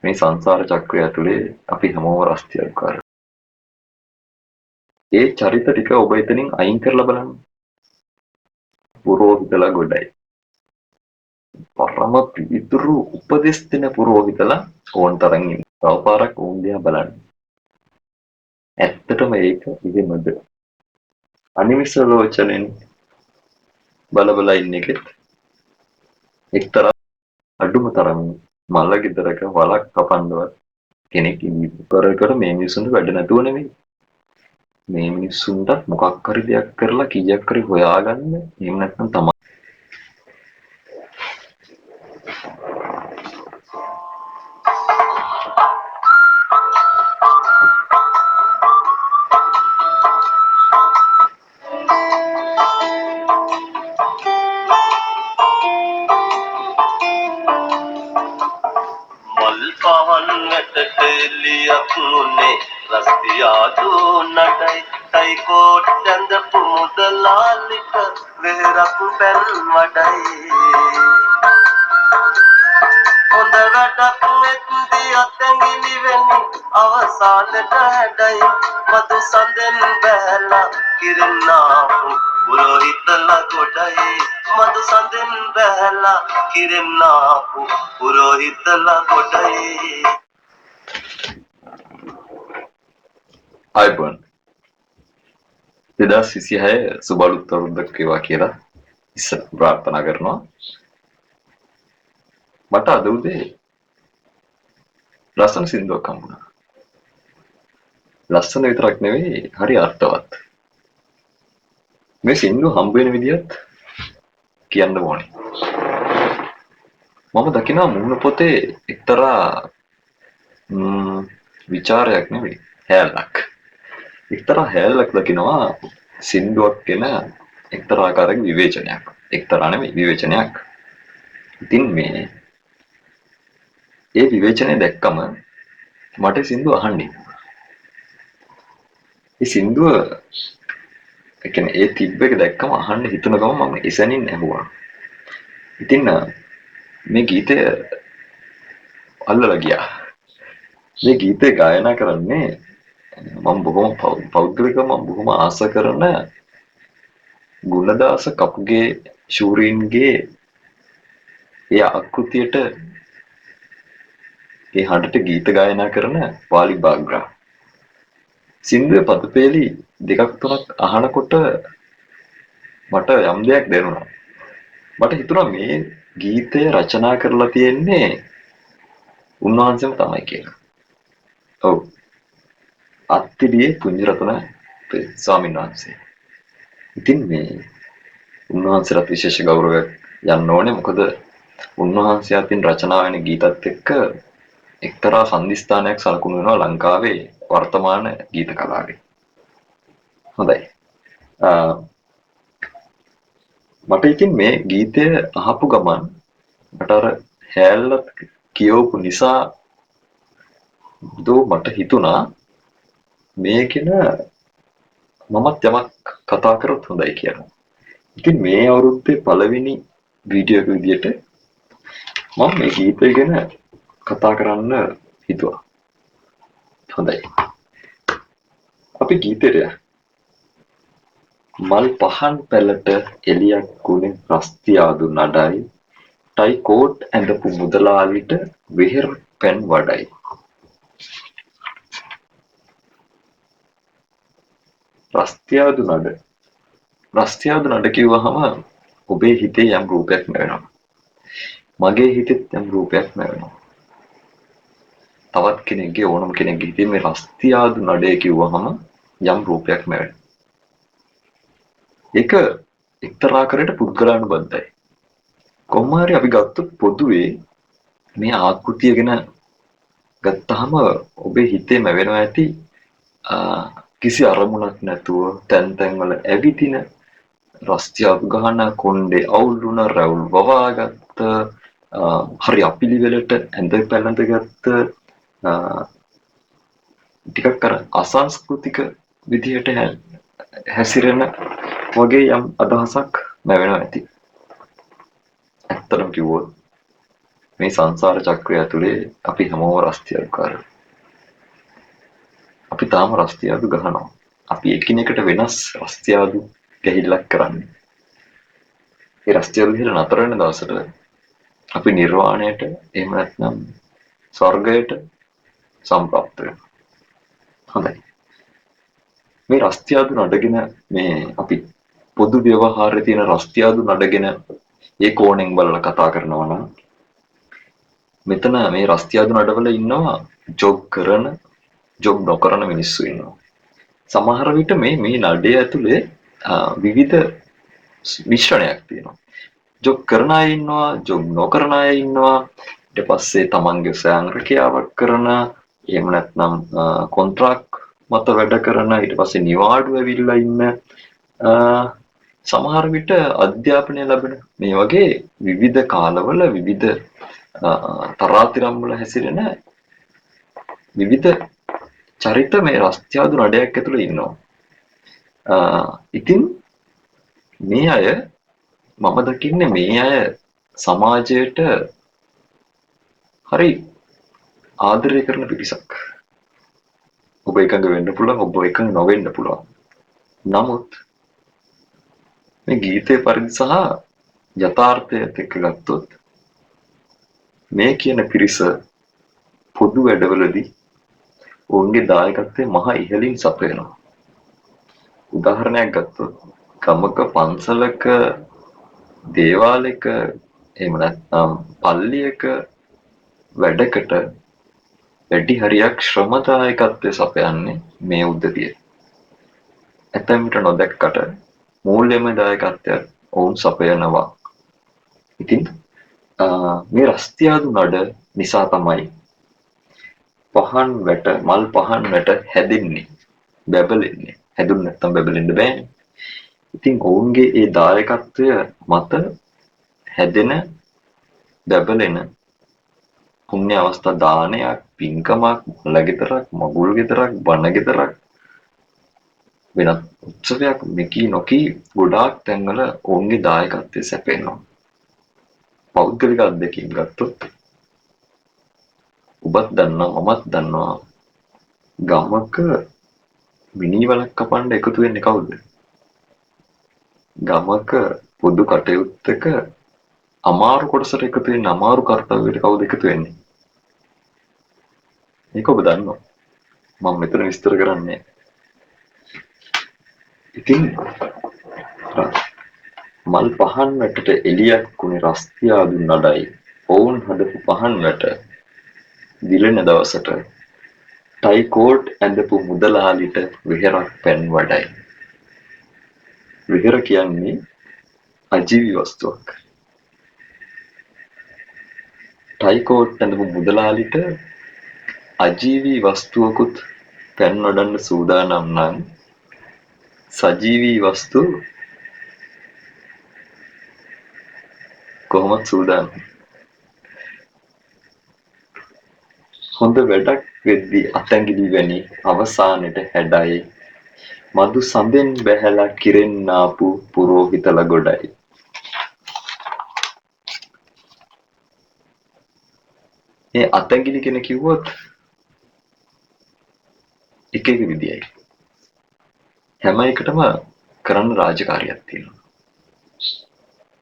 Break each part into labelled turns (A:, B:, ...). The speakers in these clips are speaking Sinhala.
A: මේ සංසාර චක්‍රය ඇතුලේ අපි හැමෝම රස්තියාදුකාරයෝ. ඒ චරිත ටික ඔබ එතනින් අයින් කරලා බලන්න. පුරෝහිතලා ගොඩයි. පරම පිවිතුරු උපදෙස් දෙන පුරෝහිතලා ඕන් තරම් ඉන්න. තව පාරක් ඔවුන් දිහා බලන්න. ඇත්තටම ඒක එහෙමද? අනිමිස ලෝචනෙන් බල බල ඉන්න එකෙත් එක්තරා අඩුම තරමින් මල ගෙදරක වලක් කපන්නවත් කෙනෙක් ඉන්නේ. කර කර මේ මිනිස්සුන්ට වැඩ නැතුව නෙමෙයි. මේ මිනිස්සුන්ටත් මොකක් හරි දෙයක් කරලා කීයක් හරි හොයාගන්න, එහෙම නැත්නම් තමන්
B: පහන් වැටට එළියක් උනේ රස්තියාදු නඩයි, ටයිකෝට් ඇඳපු මුදලාලිට වෙරක් පැන් වඩයි. හොඳ වැඩක් වෙද්දි අතැඟිලි වෙන්නේ අවසානෙට හැඩයි. මధు සඳෙන් බැහැලා කිරෙන්නාපු පුරෝහිතලා ගොඩයි. මధు සඳෙන් බැහැලා කිරෙන්නාපු පුරෝහිතලා ගොඩයි.
A: ආයුබෝවන්. 2026 සුබ අලුත් අවුරුද්දක් වේවා කියලා ඉස්සර ප්‍රාර්ථනා කරනවා. මට අද උදේ ලස්සන සින්දුවක් හම්බුණා. ලස්සන විතරක් නෙවෙයි, හරි අර්ථවත්. මේ සින්දුව හම්බ වෙන විදියත් කියන්න ඕනේ. මම දකිනවා මුහුණ පොතේ එක්තරා විචාරයක් නෙවෙයි, හැල්ලක්. එක්තරා හැල්ලක් දකිනවා සින්දුවක් ගැන එක්තරා ආකාරයක විවේචනයක්. එක්තරා නෙවෙයි, විවේචනයක්. ඉතින් මේ ඒ විවේචනය දැක්කම මට සින්දුව අහන්න හිතුණා. ඒ සින්දුව, ඒ කියන්නේ ඒ තිබ්බ එක දැක්කම අහන්න හිතුණ ගමන් මම එසැනින් ඇහුවා. ඉතින් මේ ගීතය අල්ලලා ගියා. මේ ගීතය ගායනා කරන්නේ මම බොහොම පෞද්ගලිකව මම බොහොම ආස කරන ගුණදාස කපුගේ ශූරීන්ගේ ඒ ආකෘතියට ඒ හඬට ගීත ගායනා කරන වාලි බාග්‍රා. සින්දුවේ පදපේලි දෙකක් තුනක් අහනකොට මට යම් දෙයක් දැනුණා. මට හිතුණා මේ ගීතය රචනා කරලා තියෙන්නේ උන්වහන්සේම තමයි කියලා. ඔව්. අත්තිරියේ පුඤ්ඤරතන ස්වාමීන් වහන්සේ. ඉතින් මේ උන්වහන්සේට විශේෂ ගෞරවයක් යන්න ඕනේ. මොකද උන්වහන්සේ අතින් රචනා වෙන ගීතත් එක්ක එක්තරා සන්ධිස්ථානයක් සලකුණු වෙනවා ලංකාවේ වර්තමාන ගීත කලාවේ. හොඳයි. මට ඉතින් මේ ගීතය අහපු ගමන් මට අර හැල්ලත් කියවපු නිසා දෝ මට හිතුණා මේ ගැන මමත් යමක් කතා කරොත් හොඳයි කියලා. ඉතින් මේ අවුරුද්දේ පළවෙනි වීඩියෝ එක විදියට මම මේ ගීතය ගැන කතා කරන්න හිතුවා. හොඳයි. අපි ගීතයට යමු. මල් පහන් පැලට එළියක් ගුණේ රස්තියාදු නඩයි, ටයි කෝට් ඇඳපු මුදලාලිට වෙහෙර පැන් වඩයි. රස්තියාදු නඩ. රස්තියාදු නඩ කිව්වහම ඔබේ හිතේ යම් රූපයක් මැවෙනවා. මගේ හිතෙත් යම් රූපයක් මැවෙනවා. තවත් කෙනෙක්ගේ, ඕනම කෙනෙක්ගේ හිතේ මේ රස්තියාදු නඩය කිව්වහම යම් රූපයක් මැවෙනවා. ඒක එක්තරා ආකාරයකට පුද්ගලානුබද්ධයි. කොහොම හරි අපි ගත්තොත් පොදුවේ මේ ආකෘතිය ගැන ගත්තාම ඔබේ හිතේ මැවෙනවා ඇති කිසි අරමුණක් නැතුව තැන් තැන්වල ඇවිදින, රස්තියාදු ගහන, කොණ්ඩේ අවුල් වුණ, රැවුල් වවාගත්ත, හරි අපිලිවෙලට ඇඳ පැළඳගත්ත, ටිකක් අර අසංස්කෘතික විදිහට හැසිරෙන වගේ යම් අදහසක් මැවෙනවා ඇති. ඇත්තටම කිව්වොත් මේ සංසාර චක්‍රය ඇතුලේ අපි හැමෝම රස්තියාදුකාරයෝ. අපි තාම රස්තියාදු ගහනවා. අපි එකිනෙකට වෙනස් රස්තියාදු ගැහිල්ලක් කරන්නේ. ඒ රස්තියාදු ගහලා නතර වෙන දවසට අපි නිර්වාණයට එහෙම නැත්නම් ස්වර්ගයට සම්ප්‍රාප්ත වෙනවා. හොඳයි. මේ රස්තියාදු නඩගෙන මේ අපි පොදු ව්‍යවහාරයේ තියෙන රස්තියාදු නඩගෙන ඒ කෝණයෙන් බලලා කතා කරනවා නම් මෙතන මේ රස්තියාදු නඩවල ඉන්නවා ජොබ් කරන ජොබ් නොකරන මිනිස්සු ඉන්නවා. සමහර විට මේ මේ නඩේ ඇතුලේ විවිධ මිශ්‍රණයක් තියෙනවා. ජොබ් කරන අය ඉන්නවා, ජොබ් නොකරන අය ඉන්නවා. ඊට පස්සේ තමන්ගේ ස්වයං රැකියාවක් කරන, එහෙම නැත්නම් කොන්ත්‍රාත් මත වැඩ කරන, ඊට පස්සේ නිවාඩු ඇවිල්ලා ඉන්න, සමහර විට අධ්‍යාපනය ලැබෙන මේ වගේ විවිධ කාලවල විවිධ තරාතිරම් වල හැසිරෙන විවිධ චරිත මේ රස්තියාදු නඩයක් ඇතුළේ ඉන්නවා. ඉතින් මේ අය මම දකින්නේ මේ අය සමාජයට හරි ආදරය කරන පිරිසක්. ඔබ එකඟ වෙන්න පුළුවන්, ඔබ එකඟ නොවෙන්න පුළුවන්. නමුත් මේ ගීතයේ පරිදි සහ යථාර්ථයත් එක්ක ගත්තොත් මේ කියන පිරිස පොදු වැඩවලදී ඔවුන්ගේ දායකත්වය මහ ඉහළින් සපයනවා. උදාහරණයක් ගත්තොත් ගමක පන්සලක දේවාලයක එහෙම නැත්නම් පල්ලියක වැඩකට වැඩි හරියක් ශ්‍රමදායකත්වය සපයන්නේ මේ උද්දතිය. ඇතැම් විට නොදැක්කට මූල්‍යමය දායකත්වයක් ඔවුන් සපයනවා. ඉතින් මේ රස්තියාදු නඩ නිසා තමයි පහන් වැට මල් පහන් වැට හැදෙන්නේ, බැබලෙන්නේ. හැදුන් නැත්තම් බැබලෙන්න බෑනේ. ඉතින් ඔවුන්ගේ ඒ දායකත්වය මත හැදෙන බැබලෙන පුණ්‍ය අවස්ථා දානයක්, පින්කමක්, මල ගෙදරක්, මගුල් ගෙදරක්, බණ ගෙදරක්, වෙනත් උත්සවයක් මෙකී නොකී ගොඩාක් තැන්වල ඔවුන්ගේ දායකත්වය සැපෙනවා. පෞද්ගලික අත්දැකීම් ගත්තොත් ඔබත් දන්නවා මමත් දන්නවා ගමක මිනීවලක් කපන්න එකතු වෙන්නේ කවුද? ගමක පොදු කටයුත්තක අමාරු කොටසට එකතු වෙන්නේ අමාරු කර්තව්‍යයට කවුද එකතු වෙන්නේ? මේක ඔබ දන්නවා. මම මෙතන විස්තර කරන්නේ. ඉතින් මල් පහන් වැටට එළියක් වුණේ රස්තියාදු නඩයි. ඔවුන් හදපු පහන් වැට දිලෙන දවසට ටයි කෝට් ඇඳපු මුදලාලිට වෙහෙරක් පැන් වඩයි. වෙහෙර කියන්නේ අජීවී වස්තුවක්. ටයි කෝට් ඇඳපු මුදලාලිට අජීවී වස්තුවකුත් පැන් වඩන්න සූදානම් නම් සජීවී වස්තු කොහොමද සූදානම්? හොඳ වැඩක් වෙද්දී අතැඟිලි වැනි අවසානෙට හැඩයි. මදු සඳෙන් බැහැලා කිරෙන් ආපු පුරෝහිතල ගොඩයි. මේ අතැඟිලි ගැන කිව්වොත් එක එක විදියයි. හැම එකටම කරන්න රාජකාරියක් තියෙනවා.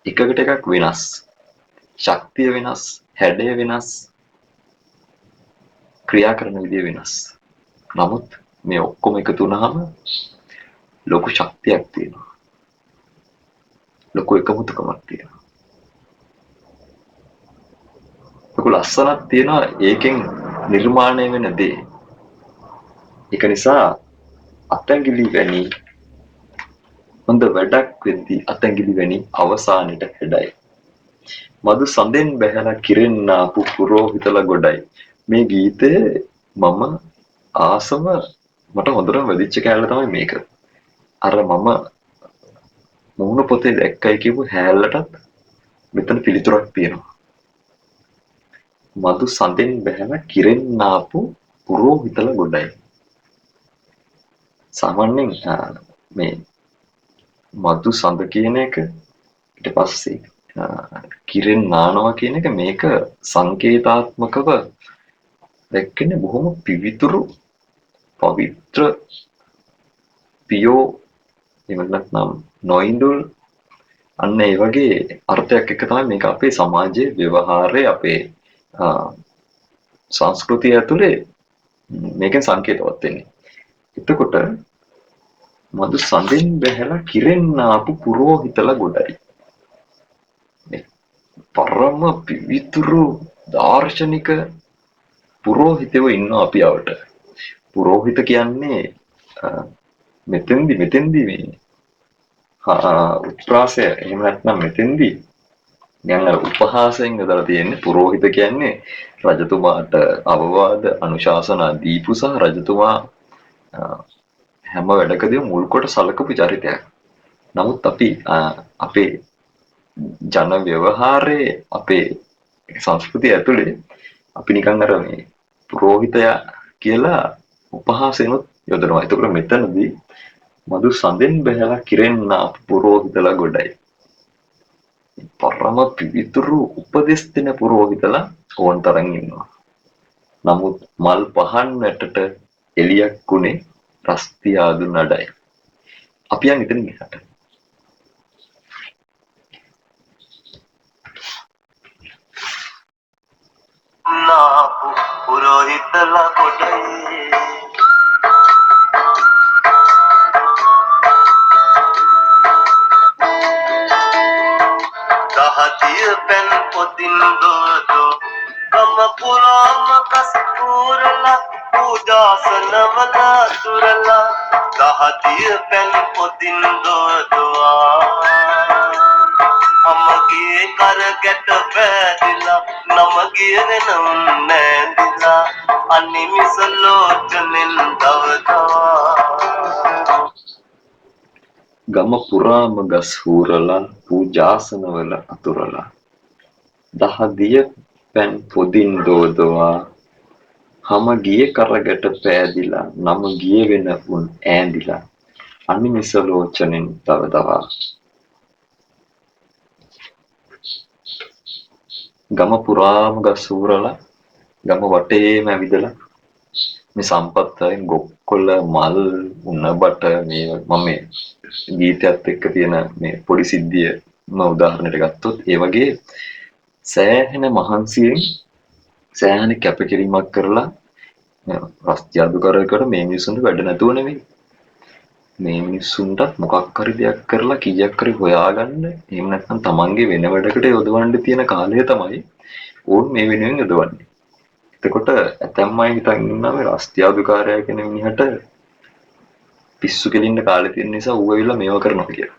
A: එකකට එකක් වෙනස්. ශක්තිය වෙනස්, හැඩය වෙනස්, ක්‍රියා කරන විදිය වෙනස්. නමුත් මේ ඔක්කොම එකතු වුණාම ලොකු ශක්තියක් තියෙනවා. ලොකු එකමුතුකමක් තියෙනවා. ලොකු ලස්සනක් තියෙනවා ඒකෙන් නිර්මාණය වෙන දේ. ඒක නිසා අතැඟිලි වැනි හොඳ වැඩක් වෙද්දී අතැඟිලි වැනි අවසානෙට හැඩයි. මදු සඳෙන් බැහැලා කිරෙන්න ආපු පුරෝහිතල ගොඩයි. මේ ගීතය මම ආසම මට හොඳටම වැදිච්ච කෑල්ල තමයි මේක. අර මම මුහුණ පොතේ දැක්කයි කියපු හැල්ලටත් මෙතන පිළිතුරක් තියෙනවා. මදු සඳෙන් බැහැලා කිරෙන්න ආපු පුරෝහිතල ගොඩයි. සාමාන්‍යයෙන් මේ මදු සඳ කියන එක ඊට පස්සේ කිරෙන් නානවා කියන එක මේක සංකේතාත්මකව දැක්කන්නේ බොහොම පිවිතුරු පවිත්‍ර පියෝ එහෙම නැත්නම් නොඉඳුල් අන්න ඒ වගේ අර්ථයක් එක්ක තමයි මේක අපේ සමාජයේ ව්‍යවහාරයේ අපේ සංස්කෘතිය ඇතුලේ මේකෙන් සංකේතවත් වෙන්නේ. එතකොට මදු සඳෙන් බැහැලා කිරෙන් ආපු පුරෝහිතලා ගොඩයි. මේ පරම පිවිතුරු දාර්ශනික පුරෝහිතයෝ ඉන්නවා අපි අවට. පුරෝහිත කියන්නේ මෙතෙන්දි මේ උත්ප්‍රාසය එහෙම නැත්නම් මෙතෙන්දි නිකන් අර උපහාසයෙන් යොදලා තියෙන්නේ. පුරෝහිත කියන්නේ රජතුමාට අවවාද අනුශාසනා දීපු සහ රජතුමා හැම වැඩකදීම මුල් කොට සලකපු චරිතයක්. නමුත් අපි අපේ ජන ව්‍යවහාරයේ අපේ සංස්කෘතිය ඇතුලේ අපි නිකන් අර මේ පුරෝහිතයා කියලා උපහාසෙනුත් යොදනවා. එතකොට මෙතනදී මදු සඳෙන් බැහැලා කිරෙන් ආපු පුරෝහිතලා ගොඩයි. පරම පිවිතුරු උපදෙස් දෙන පුරෝහිතලා ඕන් තරම් ඉන්නවා. නමුත් මල් පහන් වැටට එලියක් උනේ රස්තියාදු නඩයි. අපි යන් ඉතින් එහාට.
B: නාපු පුරෝහිතලා ගොඩයි. දහදිය පැන් පොතින් දෝදෝ ගම පුරාම කස්තූරලා පූජාසනවල අතුරලා දහදිය පැන් පොතින් දෝදවා අමගේ කරගැට පෑදිලා නම ගිය වෙනුන් නෑදිලා අනිමිස ලෝචනෙන් දවදවා.
A: ගම පුරාම ගස් හූරලා පූජාසනවල අතුරලා දහදිය පැන් පොදින් දෝදවා හම ගිය කරගට පෑදිලා නම ගිය වෙන උන් ඈඳිලා අනිමිස ලෝචනෙන් දවදවා. ගම පුරාම ගස් හූරලා ගම වටේම ඇවිදලා මේ සම්පත් අයන් ගොක්කොළ මල් උණ බට මේ මම මේ ගීතයත් එක්ක තියෙන මේ පොඩි සිද්ධිය මම උදාහරණයට ගත්තොත් ඒ වගේ සෑහෙන මහන්සියෙන් සෑහෙන කැපකිරීමක් කරලා රස්තියාදු කර මේ මිනිස්සුන්ට වැඩ නැතුව නෙමෙයි, මේ මිනිස්සුන්ටත් මොකක් හරි දෙයක් කරලා කීයක් හරි හොයාගන්න එහෙම නැත්නම් තමන්ගේ වෙන වැඩකට යොදවන්න තියෙන කාලය තමයි ඕන් මේ වෙනුවෙන් යොදවන්නේ. එතකොට ඇතැම් අය හිතන් ඉන්නවා මේ රස්තියාදුකාරයා කියන මිනිහට පිස්සු කෙලින්න කාලේ තියෙන නිසා ඌ ඇවිල්ලා මේවා කරනවා කියලා.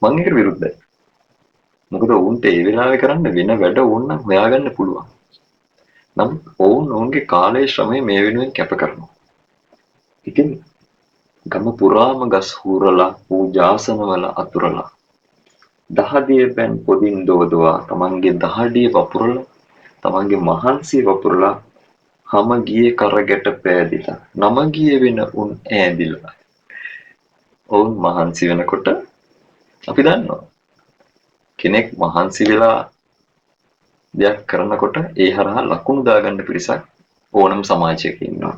A: මං ඒකට විරුද්ධයි. මොකද ඔවුන්ට ඒ වෙලාවේ කරන්න වෙන වැඩ ඕන නම් හොයාගන්න පුළුවන්. නමුත් ඔවුන් ඔවුන්ගේ කාලය ශ්‍රමය මේ වෙනුවෙන් කැප කරනවා. ඉතින් ගම පුරාම ගස් හූරලා පූජාසනවල අතුරලා දහදිය පැන් පොදින් දෝදවා තමන්ගේ දහඩිය වපුරලා තමන්ගේ මහන්සිය වපුරලා හම ගියේ කරගැට පෑදිලා නම ගියේ වෙන උන් ඈඳිලා. ඔවුන් මහන්සි වෙනකොට අපි දන්නවා කෙනෙක් මහන්සි වෙලා දෙයක් කරනකොට ඒ හරහා ලකුණු දාගන්න පිරිසක් ඕනම සමාජයක ඉන්නවා.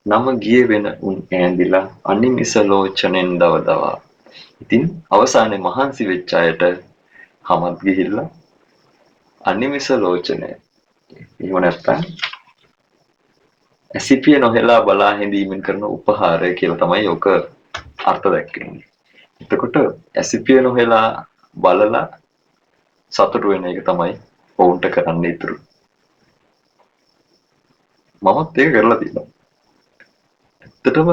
A: නම ගියේ වෙන උන් ඈඳිලා අනිමිස ලෝචනෙන් දවදවා. ඉතින් අවසානයේ මහන්සි වෙච්ච අයට හමත් ගිහිල්ලා අනිමිස ලෝචනය එහෙම නැත්නම් ඇසිපිය නොහෙලා බලා හිඳීමෙන් කරන උපහාරය කියලා තමයි ඔක අර්ථ දැක්වෙන්නේ. එතකොට ඇසිපිය නොහෙලා බලලා සතුටු වෙන එක තමයි ඔවුන්ට කරන්න ඉතුරු. මමත් ඒක කරලා තියෙනවා. ඇත්තටම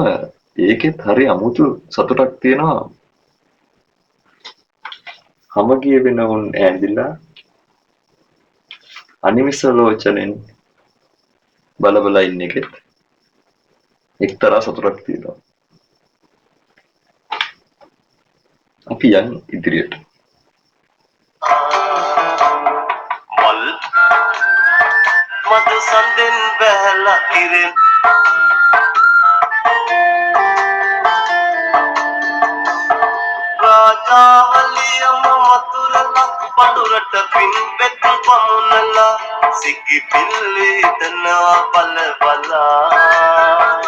A: ඒකෙත් හරි අමුතු සතුටක් තියෙනවා. හම ගිය වෙන උන් ඈඳිලා අනිමිස ලෝචනෙන් බල බල ඉන්න එකෙත් එක්තරා සතුටක් තියෙනවා. අපි යන් ඉදිරියට.
B: මල් මధు සඳෙන් බැහැලා කිරෙන් රාජාවලියම මතුරලා පඳුරට පින් පෙත් පමුණලා සිකි පිල්ලි දනවා බල බලා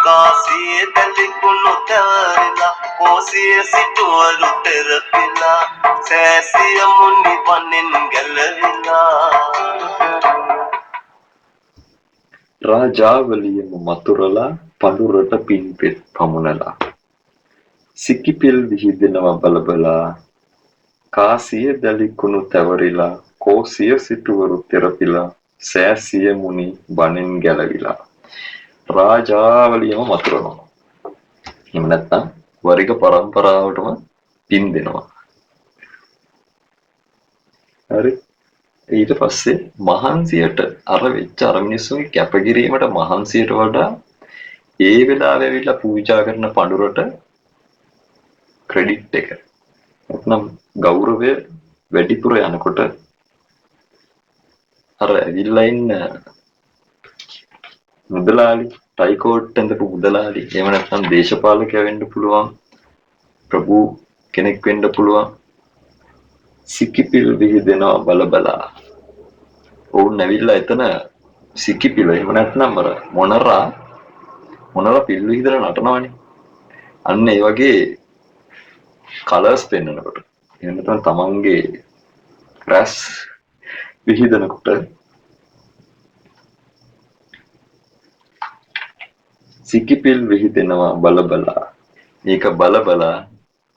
B: කාසියේ දැලිකුණු තැවරිලා කෝසිය සිටුවරු තෙරපිලා සෑසිය මුනි වනෙන් ගැලවිලා.
A: රාජාවලියම මතුරලා පඳුරට පින්පෙත් පමුණලා සිකිපිල් විහිදෙනවා බලබලා කාසිය දැලිකුණු තැවරිලා කෝසිය සිටුවරු තෙරපිලා සෑසිය මුනි බණෙන් ගැලවිලා. රාජාවලියම මතුරනවා. එහෙම නැත්නම් වරිග පරම්පරාවටම පින් දෙනවා. හරි. ඊට පස්සේ මහන්සියට අර වෙච්ච අර මිනිස්සුන්ගේ කැපකිරීමට මහන්සියට වඩා ඒ වෙලාවේ ඇවිල්ලා පූජා කරන පඳුරට ක්‍රෙඩිට් එක නැත්නම් ගෞරවය වැඩිපුර යනකොට අර ඇවිල්ලා ඉන්න මුදලාලි, ටයිකෝට් ඇඳපු මුදලාලි, එහෙම නැත්නම් දේශපාලකයා වෙන්න පුළුවන්, ප්‍රභූ කෙනෙක් වෙන්න පුළුවන්, සිකිපිල් විහිදෙනවා බල බලා. ඔවුන් ඇවිල්ලා එතන සිකිපිල එහෙම නැත්නම් අර මොනරා පිල් විහිදලා නටනවනේ. අන්න ඒ වගේ කලර්ස් පෙන්වනකොට, එහෙම නැත්නම් තමන්ගේ රැස් විහිදෙනකොට සිකිපිල් විහිදෙනවා බල බලා. මේක බල බලා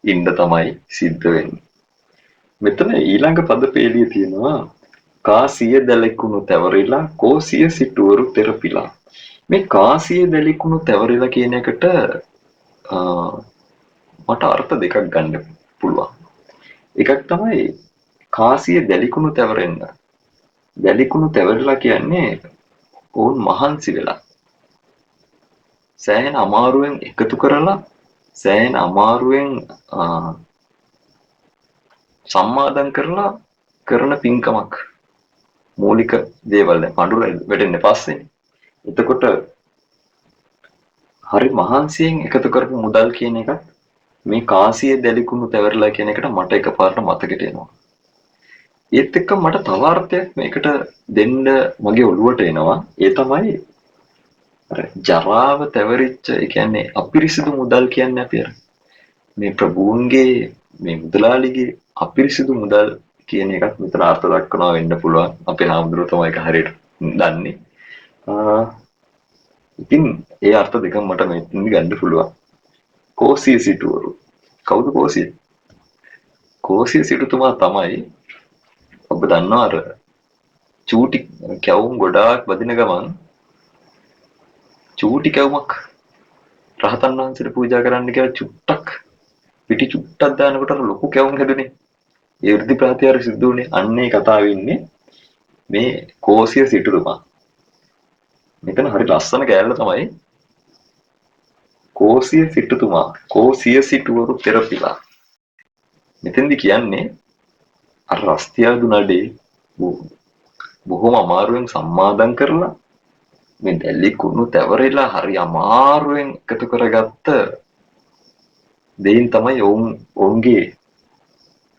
A: ඉන්න තමයි සිද්ධ වෙන්නේ. මෙතන ඊළඟ පදපේළිය තියෙනවා කාසිය දැලෙකුණු තැවරිලා කෝසිය සිටුවරු තෙරපිලා. මේ කාසිය දැලිකුණු තැවරිලා කියන එකට මට අර්ථ දෙකක් ගන්න පුළුවන්. එකක් තමයි කාසිය දැලිකුණු තැවරෙන්න. දැලිකුණු තැවරිලා කියන්නේ ඔවුන් මහන්සි වෙලා සෑහෙන අමාරුවෙන් එකතු කරලා සෑහෙන අමාරුවෙන් සම්මාදම් කරලා කරන පින්කමක්. මූලික දේවල් දැන් පඳුර වැටෙන්නේ පස්සේනේ. එතකොට හරි මහන්සියෙන් එකතු කරපු මුදල් කියන එකත් මේ කාසිය දැලිකුණු තැවරලා කියන එකට මට එකපාරට මතකෙට එනවා. ඒත් එක්ක මට තව අර්ථයක් මේකට දෙන්න මගේ ඔළුවට එනවා. ඒ තමයි අර ජරාව තැවරිච්ච, ඒ කියන්නේ අපිරිසිදු මුදල් කියන්නේ අපි අර මේ ප්‍රභූන්ගේ මේ මුදලාලිගේ අපිරිසිදු මුදල් කියන එකත් මෙතන අර්ථ දක්වනවා වෙන්න පුළුවන්. අපේ හාමුදුරුවෝ තමයි ඒක හරියට දන්නේ. ඉතින් ඒ අර්ථ දෙකම මට මෙතනදි ගන්න පුළුවන්. කෝසිය සිටුවරු. කවුද කෝසිය? කෝසිය සිටුතුමා තමයි ඔබ දන්නවා අර චූටි කැවුම් ගොඩාක් වදින ගමන් චූටි කැවුමක් රහතන් වහන්සේට පූජා කරන්න කියලා චුට්ටක් පිටි චුට්ටක් දානකොට අර ලොකු කැවුම් හැදුනේ. ඒ වෘද්ධි ප්‍රාතිහාර්ය සිද්ධ වුණේ. අන්න ඒ කතාවේ ඉන්නේ මේ කෝසිය සිටුතුමා. මෙතන හරි ලස්සන කෑල්ල තමයි කෝසිය සිටුතුමා, කෝසිය සිටුවරු තෙරපිලා. මෙතෙන්දි කියන්නේ අර රස්තියාදු නඩේ බොහොම අමාරුවෙන් සම්මාදම් කරලා මේ දැලි කුණු තැවරිලා හරි අමාරුවෙන් එකතු කරගත්ත දෙයින් තමයි ඔවුන්ගේ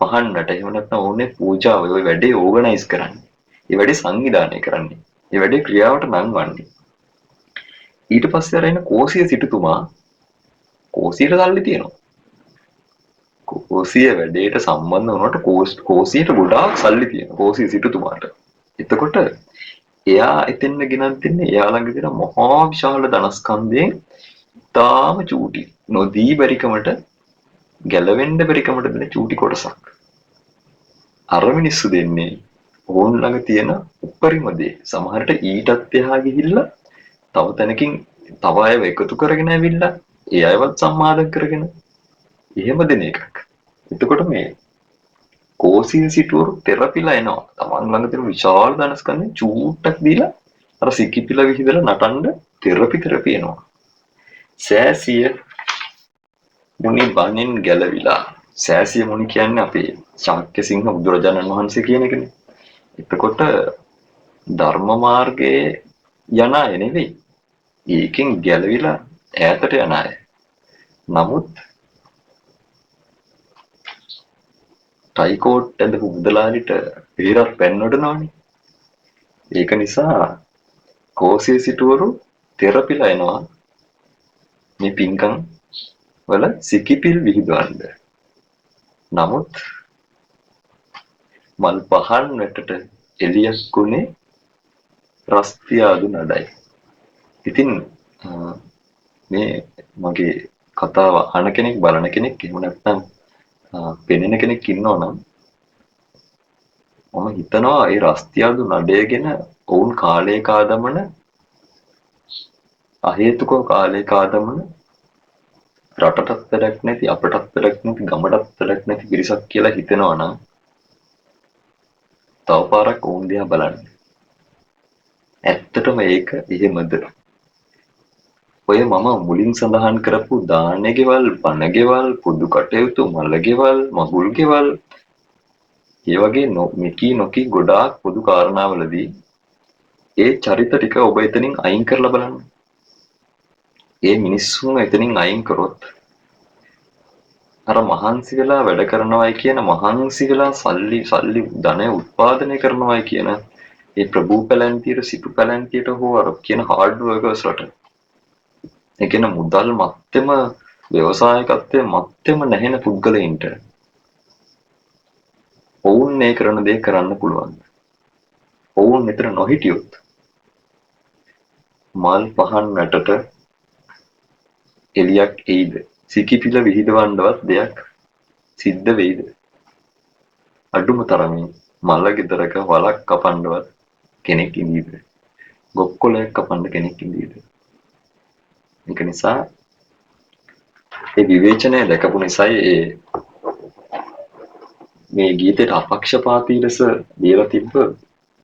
A: පහන්නට, එහෙම නැත්නම් ඔවුන්ගේ පූජාව, ඔය වැඩේ ඕගනයිස් කරන්නේ. ඒ වැඩේ සංවිධානය කරන්නේ. ඒ වැඩේ ක්‍රියාවට නංවන්නේ. ඊට පස්සේ අර එන කෝසිය සිටුතුමා කෝසියට සල්ලි තියෙනවා. කෝසිය වැඩේට සම්බන්ධ වුණාට කෝසියට ගොඩාක් සල්ලි තියෙනවා කෝසිය සිටුතුමාට. එතකොට එයා එතෙන්න ගෙනත් දෙන්නේ එයා ළඟ තියෙන මහා විශාල ධනස්කන්ධයෙන් තාම චූටි නොදී බැරිකමට ගැලවෙන්න බැරිකමට දෙන චූටි කොටසක්. අර මිනිස්සු දෙන්නේ ඔවුන් ළඟ තියෙන උපරිම දේ. සමහරට ඊටත් එහා ගිහිල්ලා තව තැනකින් තව අයව එකතු කරගෙන ඇවිල්ලා ඒ අයවත් සම්මාදම් කරගෙන එහෙම දෙන එකක්. එතකොට මේ කෝසිය සිටුවරු තෙරපිලා එනවා. තමන් ළඟ තියෙන විශාල ධනස්කන්ධයෙන් චූට්ටක් දීලා අර සිකිපිලා විහිදලා නටන්න තෙරපි තෙරපි එනවා. සෑසිය මුනි බණින් ගැලවිලා. සෑසිය මුනි කියන්නේ අපේ ශාක්‍ය සිංහ බුදුරජාණන් වහන්සේ කියන එකනේ. එතකොට ධර්ම මාර්ගයේ යන අය නෙවෙයි. ඒකෙන් ගැලවිලා ඈතට යන අය. නමුත් ටයි කෝට් ඇඳපු මුදලාලිට පෙරක් පැන්නොඩනවනේ. ඒක නිසා කෝසිය සිටුවරු තෙරපිලා එනවා මේ පින්කම් වල සිකිපිල් විහිදවන්න. නමුත් මල් පහන් වැටට එළියක් වුණේ රස්තියාදු නඩයි. ඉතින් මේ මගේ කතාව අහන කෙනෙක්, බලන කෙනෙක්, එහෙම නැත්නම් පෙනෙන කෙනෙක් ඉන්නවා නම් මම හිතනවා ඒ රස්තියාදු නඩය ගැන ඔවුන් කාලය කාදමන, අහේතුකව කාලය කාදමන, රටටත් වැඩක් නැති, අපටත් වැඩක් නැති, ගමටත් වැඩක් නැති පිරිසක් කියලා හිතෙනවා නම් තව පාරක් ඔවුන් දිහා බලන්න. ඇත්තටම ඒක එහෙමද? ඔය මම මුලින් සඳහන් කරපු දාන ගෙවල්, බණ ගෙවල්, පොදු කටයුතු, මල ගෙවල්, මගුල් ගෙවල්, ඒ වගේ මෙකී නොකී ගොඩාක් පොදු කාරණාවලදී ඒ චරිත ටික ඔබ එතනින් අයින් කරලා බලන්න. ඒ මිනිස්සුන් එතනින් අයින් කරොත් අර මහන්සි වෙලා වැඩ කරනවායි කියන, මහන්සි වෙලා සල්ලි සල්ලි ධනය උත්පාදනය කරනවායි කියන ඒ ප්‍රභූ පැලැන්තියට, සිටු පැලැන්තියට හෝ අර කියන හાર્ඩ් වර්කර්ස්ලට, ඒ කියන්නේ මුදල් මත්තෙම ව්‍යවසායකත්වයේ මත්තෙම නැහෙන පුද්ගලයින්ට ඔවුන් මේ කරන දේ කරන්න පුළුවන්. ඔවුන් මෙතන නොහිටියොත් මල් පහන් වැටට එළියක් එයිද? සිකිපිල විහිදවන්නවත් දෙයක් සිද්ධ වෙයිද? අඩුම තරමින් මල ගෙදරක වලක් කපන්නවත් කෙනෙක් ඉඳීද? ගොක්කොලයක් කපන්න කෙනෙක් ඉඳීද? ඒක නිසා ඒ විවේචනය දැකපු නිසායි ඒ මේ ගීතයට අපක්ෂපාතී ලෙස ලියලා තිබ්බ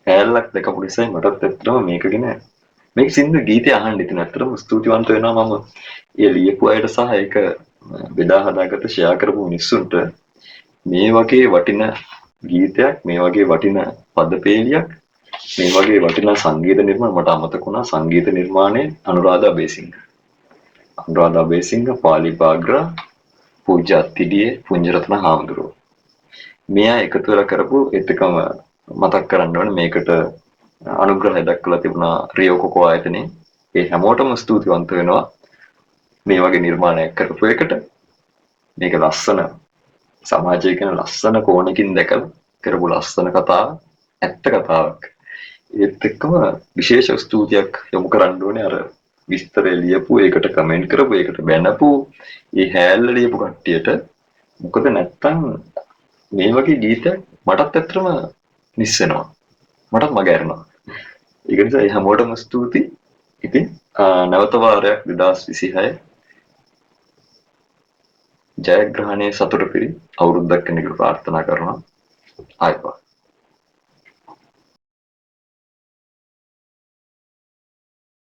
A: කෑල්ලක් දැකපු නිසායි මටත් ඇත්තටම මේක ගැන මේක සින්දු ගීතය අහන්න ඉතින් ඇත්තටම ස්තුතිවන්ත වෙනවා මම ඒ ලියපු අයට සහ ඒක බෙදා හදාගත්ත ෂෙයා කරපු මිනිස්සුන්ට. මේ වගේ වටින ගීතයක්, මේ වගේ වටින පදපේලියක්, මේ වගේ වටිනා සංගීත නිර්මාණ මට අමතක වුණා. සංගීත නිර්මාණය අනුරාධ අබේසිංහ. අනුරාධ අබේසිංහ, පාලි බාග්‍රා, පූජ්‍ය අත්තිඩියේ පුඤ්ජරත්න හාමුදුරුවෝ. මේ අය එකතු වෙලා කරපු ඒත් එකම මතක් කරන්න ඕනේ, මේකට අනුග්‍රහය දක්වලා තිබුණා රියෝ කොකෝ ආයතනයේ. ඒ හැමෝටම ස්තුතිවන්ත වෙනවා මේ වගේ නිර්මාණයක් කරපු එකට. මේක ලස්සන සමාජය ගැන ලස්සන කෝණකින් දැකලා කරපු ලස්සන කතාවක්, ඇත්ත කතාවක්. ඒත් එක්කම විශේෂ ස්තුතියක් යොමු කරන්න ඕනේ අර විස්තරය ලියපු, ඒකට කමෙන්ට් කරපු, ඒකට බැනපු, ඒ හැල්ල ලියපු කට්ටියට. මොකද නැත්තම් මේ වගේ ගීතයක් මටත් ඇත්තටම මිස් වෙනවා. මටත් මග ඇරෙනවා. ඒක නිසා ඒ හැමෝටම ස්තුතියි. ඉතින් නැවත වාරයක් 2026 ජයග්‍රහණයේ සතුට පිරි අවුරුද්දක් වෙන කියලා ප්‍රාර්ථනා කරනවා. ආයිබෝවන්.